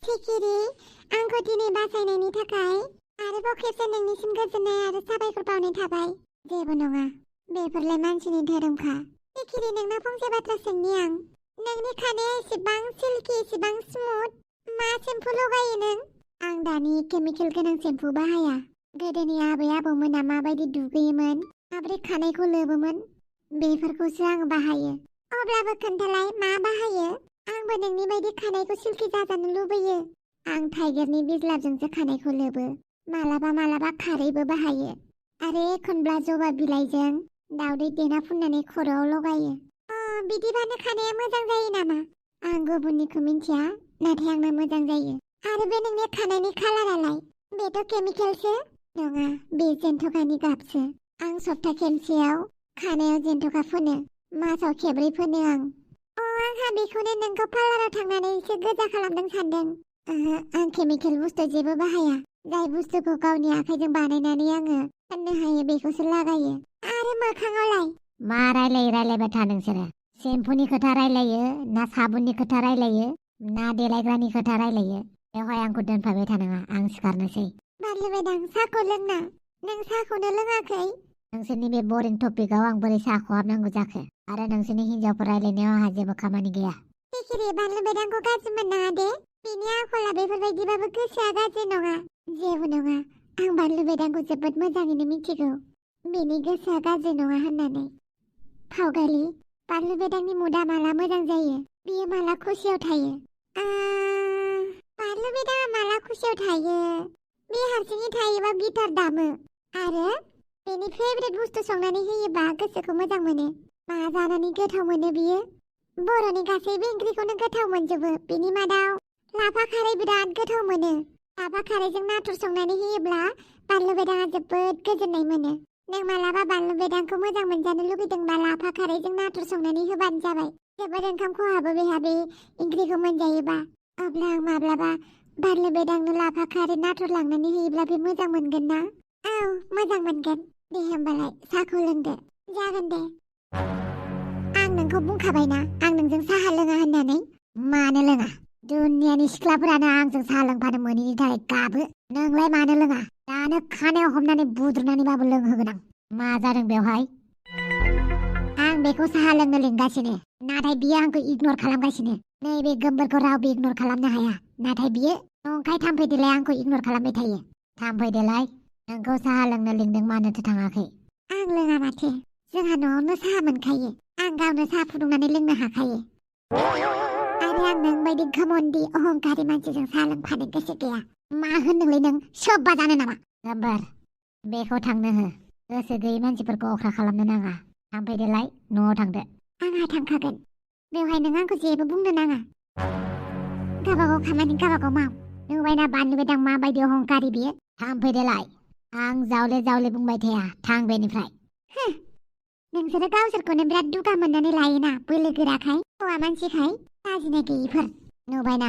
सिखिरि, आंखौ दिनै बासायनायनि थाखाय आरोबाव खेबसे नोंनिसिम गोजोननाय आरो साबायखर बावनाय थाबाय। जेबो नङा, बेफोरलाय मानसिनि धोरोमखा। सिखिरि, नोंनाव फंसे बाथ्रा सोंनि आं। नोंनि खानाया एसेबां सिल्कि, एसेबां स्मुथ, मा सेम्पु लगायो नों? आं दानि केमिकेल गोनां सेम्पु बाहाया। गोदोनि आबै आबौमोना माबायदि दुगैयोमोन, माबोरै खानायखौ लोबोमोन, बेफोरखौसो आं बाहायो। अब्लाबो खोन्थालाय, मा बाहायो? आंबो नोंनि बायदि खानायखौ सिल्कि जाजानो लुबैयो। आं टाइगारनि बिज्लाजोंसो खानायखौ लोबो। मालाबा मालाबा खारैबो बाहायो। आरो एखनब्ला जबा बिलाइजों दावदै देना फुननानै खर'आव लगायो। बिदिबानो खानाया मोजां जायो नामा? आं गुबुननिखौ मिन्थिया, नाथाय आंना मोजां जायो। आरो बे नोंनि खानायनि कालारालाय? बेथ' केमिकेलसो? नङा, बे जेन्थ'खानि गाबसो। आं सप्ता खेमसेयाव खानायाव जेन्थ'खा फुनो। मासाव खेबब्रै फुनो आं। आंहा बेखौनो नोंखौ पार्लाराव थांनानै एसे गोजा खालामदों सानदों। आं केमिकेल बुस्थु जेबो बाहाया। जाय बुस्थुखौ गावनि आखाइजों बानायनानै आङो फाननो हायो बेखौसो लागायो। आरो मोखाङावलाय? मा रायलायबाय था नोंसोरो? सेम्पुनि खोथा रायलायो ना साबुननि खोथा रायलायो ना देलायग्रानि खोथा रायलायो? बेवहाय आंखौ दोनफाबाय थानाङा, आं सिखारनोसै। बानलु बेदां, साहाखौ लोंना। नों साहाखौनो लोङाखै? नोंसोरनि बे बरिं टपिकआव आं बोरै साहा खहाबनांगौ जाखो? आरो नोंसोरनि हिनजावफोर रायलायनायाव आंहा जेबो खामानि गैया। सिखिरि, बानलु बेदांखौ गाज्रि मोननाङा दे। बिनि आखला बेफोरबायदिबाबो गोसोआ गाज्रि नङा। जेबो नङा, आं बानलु बेदांखौ जोबोद मोजाङैनो मिथिगौ। बिनि गोसोआ गाज्रि नङा होननानै। फावगालि, बानलु बेदांनि मुदा माला मोजां जायो? बियो माला खुसियाव थायो? बानलु बेदाङा माला खुसियाव थायो? बे हारसिङै थायोबा गिटार दामो। आरो बेनि फेभरेट बुस्थु संनानै होयोबा गोसोखौ मोजां मोनो। मा जानानै गोथाव मोनो बियो? बर'नि गासैबो ओंख्रिखौनो गोथाव मोनजोबो। बिनि मादाव लाफा खारै बिराद गोथाव मोनो। लाफा खारैजों नाथुर संनानै होयोब्ला बानलु बेदाङा जोबोद गोजोननाय मोनो। नों मालाबा बानलु बेदांखौ मोजां मोनजानो लुगैदोंबा लाफा खारैजों नाथुर संनानै होबानो जाबाय। जोबोद ओंखाम खहाबो बेहा बे ओंख्रिखौ मोनजायोबा। अब्ला आं माब्लाबा बानलु बेदांनो लाफा खारै नाथुर लांनानै होयोब्ला बे मोजां मोनगोन ना? औ, मोजां मोनगोन। दे होमबालाय साहाखौ लोंदो। जागोन दे। आं नोंखौ बुंखाबायना आं नोंजों साहा लोङा होननानै। मानो लोङा? दुनियानि सिख्लाफोरानो आंजों साहा लोंफानो मोनैनि थाखाय गाबो। नोंलाय मानो लोङा? दानो खानायाव हमनानै बुद्रुनानैबाबो लोंहोगोन आं। मा जादों बेवहाय? आं बेखौ साहा लोंनो लिंगासिनो, नाथाय बियो आंखौ इगनर खालामगासिनो। नैबे गोमबोरखौ रावबो इगनर खालामनो हाया, नाथाय बियो नंखाय थाम्फै देलाय आंखौ इगनर खालामबाय थायो। थाम्फै देलाय, नोंखौ साहा लोंनो लिंदों, मानोथो थाङाखै? आं लोङा माथो। जोंहा न'आवनो साहा मोनखायो। आं गावनो साहा फुदुंनानै लोंनो हाखायो। आरो आं नोंबायदि घमण्डी अहंकारि मानसिजों साहा लोंफानो गोसो गैया। मा होनदोंलै नों? सोब्बा जानो नामा? गोमबोर, बेखौ थांनो हो। गोसो गैयै मानसिफोरखौ अख्रा खालामनो नाङा। थाम्फै देलाय, न'आव थांदो। आंहा थांखागोन। बेवहाय नों आंखौ जेबो बुंनो नाङा। गावबागाव खामानि गावबागाव माव। नुबायना बानलु बेदां माबायदि अहंकारि बियो? थाम्फै देलाय, आं जावले जावले बुंबाय थाया, थां बेनिफ्राय। नोंसोरो गावसोरखौनो बिराद दुगा मोननानै लायोना, बोलो गोराखाय, हौवा मानसिखाय, लाजिनाय गैयिफोर। नुबायना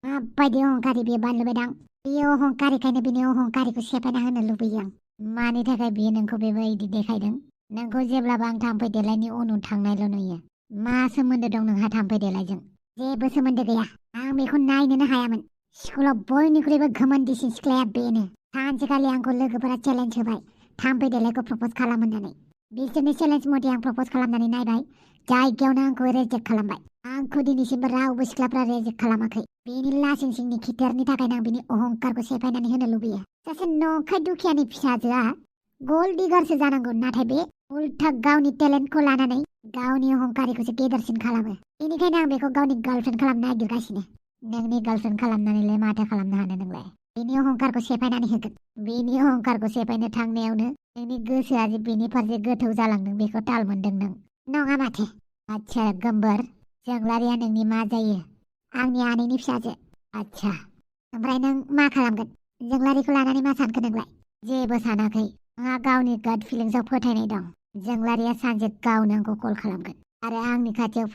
माबायदि अहंकारि बियो बानलु बेदां। बियो अहंकारिखायनो बिनि अहंकारिखौ सेफायना होनो लुबैयो आं। मानि थाखाय बियो नोंखौ बेबायदि देखायदों? नोंखौ जेब्लाबो आं थाम्फै देलायनि उन उन थांनायल' नुयो। मा सोमोन्दो दं नोंहा थाम्फै देलायजों? जेबो सोमोन्दो गैया। आं बेखौ नायनोनो हायामोन। स्कुलाव बयनिख्रुइबो घमण्डीसिन सिख्लाया बेनो। सानसेखालि आंखौ लोगोफोरा चेलेन्ज होबाय, थाम्फै देलायखौ प्रप'ज खालाम होननानै। बिसोरनि चेलेन्ज मथे आं प्रप'ज खालामनानै नायबाय, जायगायावनो आंखौ रिजेक्ट खालामबाय। आंखौ दिनैसिमबो रावबो सिख्लाफ्रा रिजेक्ट खालामाखै। बेनि लासिं सिंनि खिथेरनि थाखायनो आं बिनि अहंकारखौ सेफायनानै होनो लुबैयो। सासे नंखाय दुखियानि फिसाजोआ गोल्ड डिगारसो जानांगौ, नाथाय बे उल्था गावनि टेलेन्टखौ लानानै गावनि अहंकारिखौसो गेदेरसिन खालामो। बेनिखायनो आं बेखौ गावनि गार्लफ्रेन्ड खालामनो नागिरगासिनो। नोंनि गार्लफ्रेन्ड खालामनानैलाय माथो खालामनो हानो नोंलाय? बेनि अहंकारखौ सेफायनानै होगोन। बेनि अहंकारखौ सेफायनो थांनायावनो नोंनि गोसोआ जे बेनि फारसे गोथौ जालांदों बेखौ ताल मोनदों नों। नङा माथो। आच्छा गोमबोर, जोंलारिया नोंनि मा जायो? आंनि आनैनि फिसाजो। आच्छा, ओमफ्राय नों मा खालामगोन? जोंलारिखौ लानानै मा सानखो नोंलाय? जेबो सानाखै। आंहा गावनि गाट फिलिंसआव फोथायनाय दं। जोंलारिया सानसे गावनो आंखौ कल खालामगोन आरो आंनि खाथियाव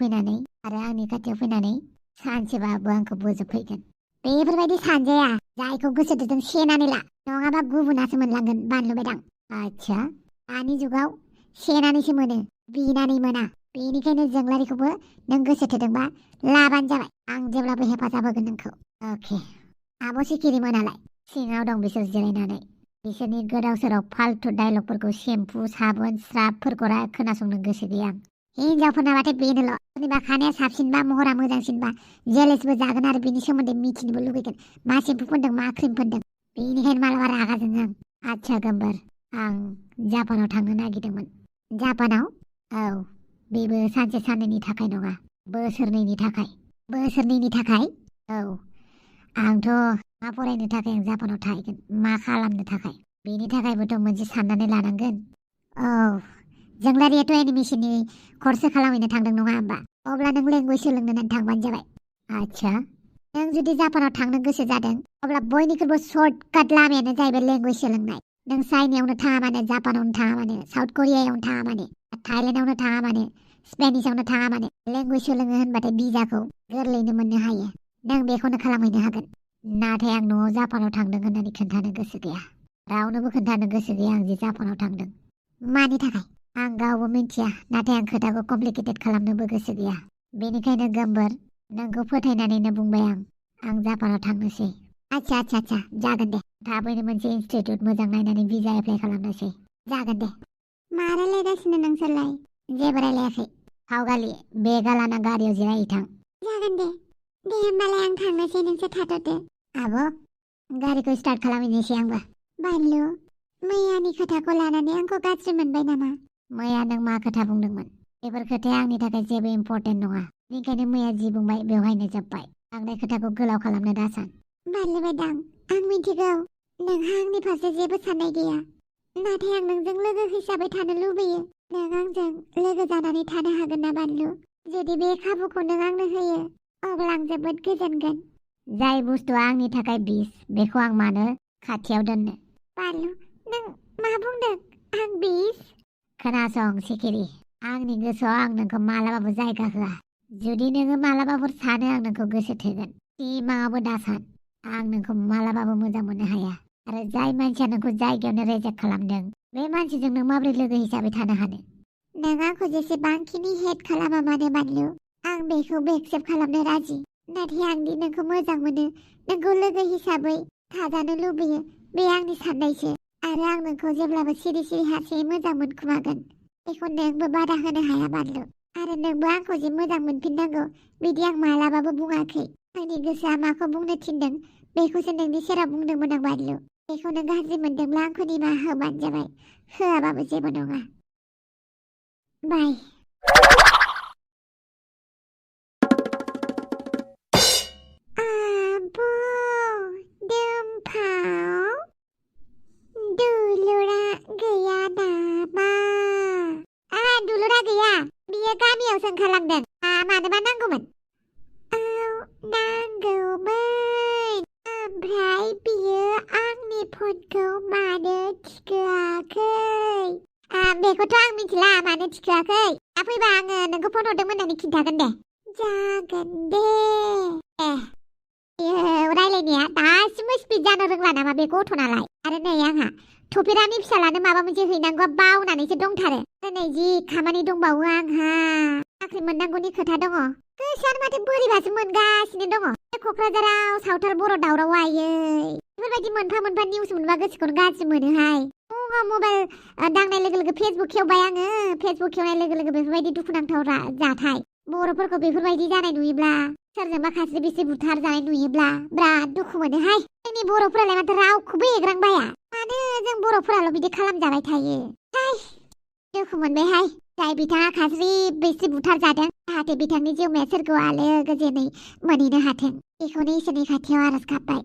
फैनानै सानसेबाबो आंखौ बोजबफैगोन। बेफोरबायदि सानजाया। जायखौ गोसो थोदों सेनानै ला, नङाबा गुबुनासो मोनलांगोन बानलु बेदां। आच्छा, दानि जुगाव सेनानैसो मोनो, बिनानै मोना। बेनिखायनो जोंलारिखौबो नों गोसो थोदोंबा लाबानो जाबाय। आं जेब्लाबो हेफाजाब होगोन नोंखौ। अके आब' सिखिरिमोनालाय सिङाव दं बिसोर जिरायनानै बिसोरनि गोदाव सोराव फाल्थु डायलगफोरखौ सेम्पु साबोन स्राबफोरखौ खोनासंनो गोसो गैया आं हिनजावफोरनाबाथाय बेनोल' सोरनिबा खानाया साबसिनबा महरा मोजांसिनबा जेलेसबो जागोन आरो बिनि सोमोन्दै मिथिनोबो लुगैगोन मा सेम्पु फोनदों मा क्रिम फोनदों बेनिखायनो मालाबा रागा जोङो आं आच्छा गोमबोर आं जापानाव थांनो नागिरदोंमोन जापानाव औ बेबो सानसे साननैनि थाखाय नङा बोसोरनैनि थाखाय औ आंथ' मा फरायनो थाखाय आं जापानाव थाहैगोन मा खालामनो थाखाय बेनि थाखायबोथ' मोनसे साननानै लानांगोन औ जोंलारियाथ' एनिमेसननि कर्ससो खालामहैनो थांदों नङा होमबा अब्ला नों लेंगुवेज सोलोंनो होननानै थांबानो जाबाय आच्छा नों जुदि जापानाव थांनो गोसो जादों अब्ला बयनिख्रुइबो सर्टकाट लामायानो जाहैबाय लेंगुवेज सोलोंनाय नों चाइनायावनो थाङा मानो जापानावनो थाङा मानो साउथ करियायावनो थाङा मानो थाइलेण्डआवनो थाङा मानो स्पेनिसआवनो थाङा मानो लेंगुवेज सोलोङो होनबाथाय भिजाखौ गोरलैनो मोननो हायो नों बेखौनो खालामहैनो हागोन नाथाय आं न'आव जापानाव थांदों होननानै खोन्थानो गोसो गैया रावनोबो खोन्थानो गोसो गैया आं जे जापानाव थांदों मानि थाखाय आं गावबो मिन्थिया नाथाय आं खोथाखौ कमप्लिकेटेड खालामनोबो गोसो गैया बेनिखायनो गोमबोर नोंखौ फोथायनानैनो बुंबाय आं जापानाव थांनोसै आच्छा जागोन दे थाबैनो मोनसे इनस्टिट्युट मोजां नायनानै भिजा एप्लाइ खालामनोसै जागोन दे मा रायलायगासिनो नोंसोरलाय जेबो रायलायाखै हावगालि बेगा लाना गारियाव जिरायहैथां जागोन दे होमबालाय आं थांनोसै नोंसोर थाथ'दो आब' गारिखौ स्टार्ट खालामहैनोसै आंबो बानलु मैयानि खोथाखौ लानानै आंखौ गाज्रि मोनबाय नामा मैया नों मा खोथा बुंदोंमोन बेफोर खोथाया आंनि थाखाय जेबो इम्पर्टेन्ट नङा बेनिखायनो मैया जि बुंबाय बेवहायनो जोब्बाय आंनि खोथाखौ गोलाव खालामनो दासान बानलु बायदां आं मिथिगौ नोंहा आंनि फारसे जेबो साननाय गैया नाथाय आं नोंजों लोगो हिसाबै थानो लुबैयो नों आंजों लोगो जानानै थानो हागोन ना बानलु जुदि बे खाबुखौ नों आंनो होयो अब्ला आं जोबोद गोजोनगोन जाय बुस्थुआ आंनि थाखाय बिस बेखौ आं मानो खाथियाव दोननो बानलु नों मा बुंदों आं बिस खोनासं सिखिरि आंनि गोसोआव आं नोंखौ मालाबाबो जायगा होआ जुदि नोङो मालाबाफोर सानो आं नोंखौ गोसो थोगोन सिमाङावबो दासान आं नोंखौ मालाबाबो मोजां मोननो हाया आरो जाय मानसिया नोंखौ जायगायावनो रिजेक्ट खालामदों बे मानसिजों नों माबोरै लोगो हिसाबै थानो हानो नों आंखौ जेसेबांखिनि हेट खालामा मानो बानलु आं बेखौबो एक्सेप्ट खालामनो राजि नाथाय आं दि नोंखौ मोजां मोनो नोंखौ लोगो हिसाबै थाजानो लुबैयो बे आंनि साननायसो आरो आं नोंखौ जेब्लाबो सिरि हारसिङै मोजां मोनखुमागोन बेखौ नोंबो बादा होनो हाया बानलु आरो नोंबो आंखौ जे मोजां मोनफिननांगौ बिदि आं मालाबाबो बुङाखै आंनि गोसोआ माखौ बुंनो थिनदों बेखौसो नोंनि सेराव बुंदोंमोन आं बानलु बेखौ नों गाज्रि मोनदोंब्ला आंखौ निमाहा होबानो जाबाय होआबाबो जेबो नङा बाय दुलुरा गैया नामा दुलुरा गैया बियो गामियावसो ओंखारलांदों मानोबा नांगौमोन औ नांगौमोन ओमफ्राय बियो आंनि फनखौ मानो थिखोआखै बेखौथ' आं मिथिला मानो थिखोआखै फैबा आङो नोंखौ फन हरदोंमोन होननानै खिन्थागोन दे जागोन दे रायलायनाया दासिमबो स्पिड जानो रोंला नामा बे गथ'नालाय आरो नै आंहा थफेरानि फिसालानो माबा मोनसे हैनांगौआ बावनानैसो दंथारो नै जि खामानि दंबावो आंहा साख्रि मोननांगौनि खोथा दङ गोसोआनो माथो बोरैबासो मोनगासिनो दङ क'क्राझाराव सावथाल बर' दावराव आयै बेफोरबायदि मोनफा मोनफा निउस मोनबा गोसोखौनो गाज्रि मोनोहाय फुङाव मबाइल दांनाय लोगो लोगो फेसबुक खेवबाय आङो फेसबुक खेवनाय लोगो लोगो बेफोरबायदि दुखुनांथाव जाथाय बर'फोरखौ बेफोरबायदि जानाय नुयोब्ला सोरजोंबा खास्रि बिस्रि बुथार जानाय नुयोब्ला बिराद दुखु मोनोहाय जोंनि बर'फोरालाय माथो रावखौबो एग्रांबाया मानो जों बर'फोराल' बिदि खालामजाबाय थायो दुखु मोनबायहाय जाय बिथाङा खास्रि बिस्रि बुथार जादों जाहाथे बिथांनि जिउमाया सोरगोआव आलो गोजोनै मोनहैनो हाथों बेखौनो इसोरनि खाथियाव आरज गाबबाय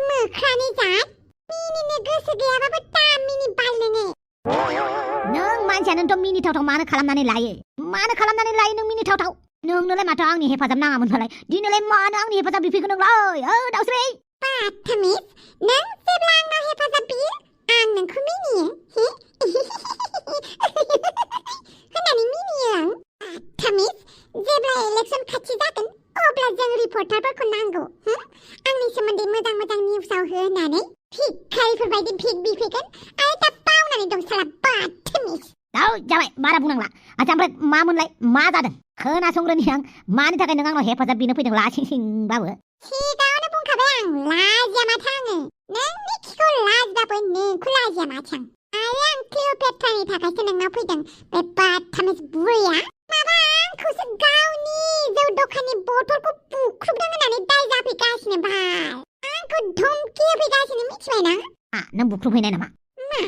मोख्रानि जात मिनिनो गोसो गैयाबाबो दा मिनि बाल नोङो नों मानसियानोथ' मिनिथावथाव मानो खालामनानै लायो नों मिनिथावथाव नोंनोलाय माथो आंनि हेफाजाब नाङामोनबालाय दिनैलाय मानो आंनि हेफाजाब बिफैखो नोंलाय दाउस्रि बाथामिस नों जेब्ला आंनाव हेफाजाब बियो आं नोंखौ मिनियो होननानै मिनियो आं बाथामिस जेब्ला इलेक्सन खाथि जागोन अब्ला जों रिपर्टारफोरखौ नांगौ आंनि सोमोन्दै मोजां मोजां निउसाव हो होननानै भिखारिफोरबायदि भिक बिफैगोन आरो दा बावनानै दं साला जाबाय बारा बुंनांला आच्छा ओमफ्राय मामोनलाय मा जादों खोनासंग्रोनि आं मानि थाखाय नों आंनाव हेफाजाब बिनो फैदों लासिं सिंबाबो सिगाङावनो बुंखाबाय आं लाजिया माथो आङो नोंनि खिखौ लाजिबाबो नोंखौ लाजिया माथो आं आरो आं क्लिअपेट्रानि थाखायसो नोंनाव फैदों बे बाथामिस बुरैया माबा आंखौसो गावनि जौ दखाननि बथलखौ बुख्रुबदों होननानै दाय जाफैगासिनो भाइ आंखौ धमकि होफैगासिनो मिथिबाय ना नों बुख्रुबहैनाय नामा मा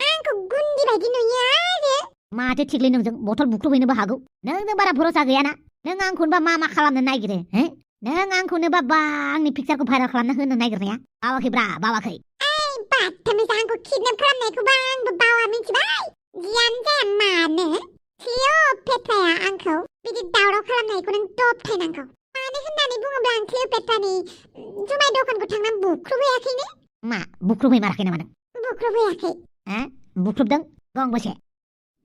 आंखौ गुन्दी बायदि नुयो आरो माथो थिगलै नोंजों बथल बुख्रुबहैनोबो हागौ नोंनो बारा भरोसा गैयाना नों आंखौनोबा मा खालामनो नागिरो नों आंखौनोबा आंनि पिक्चारखौ भाइरेल खालामना होनो नागिरनाया बावाखैब्रा बावाखै बाथामिस आंखौ किडनेप खालामनायखौबा आंबो बावा मिथिबाय जियानो जाया मानो क्लिअपेट्राया आंखौ बिदि दावराव खालामनायखौ नों दबथायनांगौ मानो होननानै बुङोब्ला आं क्लिअपेट्रानि जुमाय दखानखौ थांनानै बुख्रुबहैयाखैनो मा बुख्रुबहैमाराखै नामा नों बुख्रुबहैयाखै बुख्रुबदों गंबेसे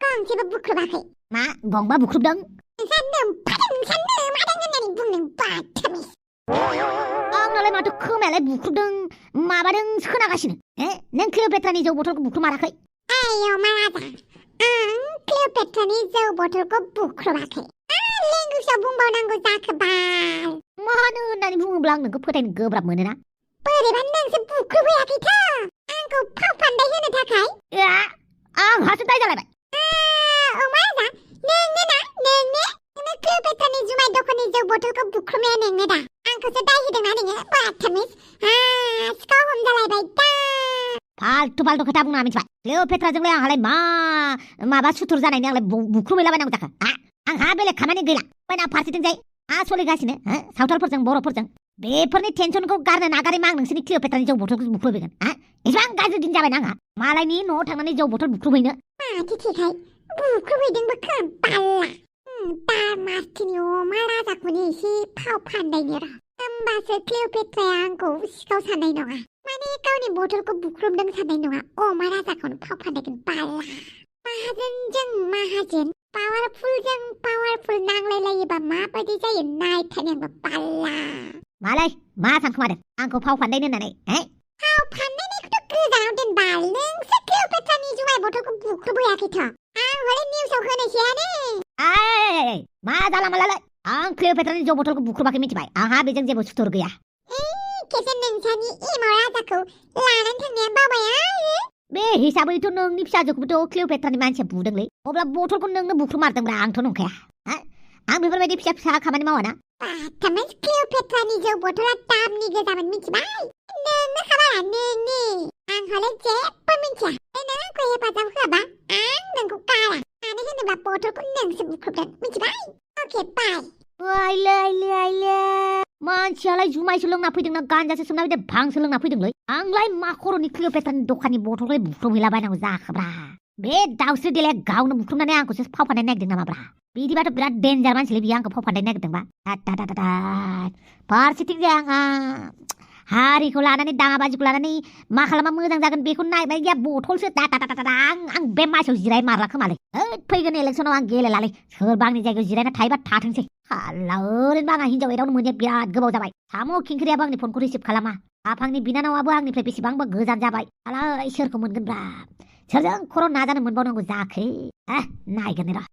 गंसेबो बुख्रुबाखै मा गंबा बुख्रुबदों आंनालाय माथो खोमायालाय बुख्रुबदों माबादोंसो खोनागासिनो नों क्लिअपेट्रानि जौ बथलखौ बुख्रुमाराखै आयौ मालादा आं क्लिअपेट्रानि जौ बथलखौ बुख्रुबाखै लेंगुवेजाव बुंबावनांगौ जाखो बाल मानो होननानै बुङोब्ला आं नोंखौ फोथायनो गोब्राब मोनोना बोरैबा नोंसो बुख्रुबहैयाखैथ' आंखौ फाव फान्दाय होनो थाखाय आंहासो दाय जालायबाय मालादा नोंनो क्लिअपेट्रानि जुमाय दखाननि जौ बथलखौ बुख्रुबनाया नोंनो दा आंखौसो दाय होदोंना नोङो बाथामिस सिखाव हमजालायबाय दा फाल्थु खोथा बुंनाङा मिथिबाय क्लिअपेट्राजोंलाय आंहालाय माबा सुथुर जानायनि आंलाय बुख्रुबहैलाबायनांगौ जाखो आंहा बेलेग खामानि गैला बायना फारसेथिंजाय सोलिगासिनो सावथालफोरजों बर'फोरजों बेफोरनि टेनसनखौ गारनो नागारै मा आं नोंसोरनि क्लिअपेट्रानि जौ बथलखौ बुख्रुबहैगोन एसेबां गाज्रि दिन जाबायना आंहा मालायनि न'आव थांनानै जौ बथल बुख्रुबहैनो माथो थिखाय बुख्रुबहैदोंबो बाल्ला दा मास्टिनि अमा राजाखौनो एसे फाव फान्दायनो र' होमबासो क्लिअपेट्राया आंखौ सिखाव साननाय नङा माने गावनि बथलखौ बुख्रुबदों साननाय नङा अमा राजाखौनो फाव फान्दायगोन बाल्ला माहाजोनजों माहाजोन पावारफुलजों पावारफुल नांलायलायोबा माबायदि जायो नायथाय आंबो बाल्ला मालाय मा सानखोमादों आंखौ फाव फान्दायनो होननानै फाव फान्दायनायखौथ' गोजानाव दोन बाल नोंसो क्लिअपेट्रानि जुमाय बथलखौ बुख्रुबहैयाखैथ' आं हले निउसाव होनोसैयानो मा जाला मालालाय आं क्लिअपेट्रानि जौ बथलखौ बुख्रुबाखै मिथिबाय आंहा बेजों जेबो सुथुर गैया खेबसे नोंसानि एमाव राजाखौ लानानै थांनाया बाबाय आरो बे हिसाबैथ' नोंनि फिसाजोखौबोथ' क्लिअपेट्रानि मानसिया बुदोंलै अब्ला बथलखौ नोंनो बुख्रुमारदोंब्रा आंथ' नंखाया आं बेफोरबायदि फिसा खामानि मावाना बाथामिस क्लिअपेट्रानि जौ बथला दामनि गोजामोन मिथिबाय नोंनो खाबारा नोंनो आं हले जेबो मिथिया नों आंखौ हेफाजाब होआबा आं नोंखौ गारा मानो होनोब्ला बथलखौ नोंसो बुख्रुबदों मिथिबाय अके बाय आइले मानसियालाय जुमायसो लोंना फैदोंना गान्जासो सोमना फैदों भांसो लोंना फैदोंलै आंलाय मा खर'नि क्लिअपेट्रानि दखाननि बथलखौलाय बुख्रुबहैलाबायनांगौ जाखोब्रा बे दाउस्रि देलाया गावनो बुख्रुबनानै आंखौसो फाव फान्दायनो नागिरदों नामाब्रा बिदिबाथ' बिराद डेन्जार मानसिलै बियो आंखौ फाव फान्दायनो नागिरदोंबा फारसेथिंजाय आंहा हारिखौ लानानै दाङाबाजिखौ लानानै मा खालामा मोजां जागोन बेखौ नायबाय गैया बथलसो आं बे मासियाव जिराय मारला खोमालै फैगोन इलेक्सनाव आं गेलेलालै सोरबा आंनि जायगायाव जिरायना थायोबा थाथोंसै हाल्ला ओरैनोबा आंहा हिनजाव एदावनो मोननाया बिराद गोबाव जाबाय साम' खिंख्रियाबो आंनि फनखौ रिसिभ खालामा आफांनि बिनानावाबो आंनिफ्राय बेसेबांबा गोजान जाबाय आलाय सोरखौ मोनगोनब्रा सोरजों खर' नाजानो मोनबावनांगौ जाखो नायगोन र'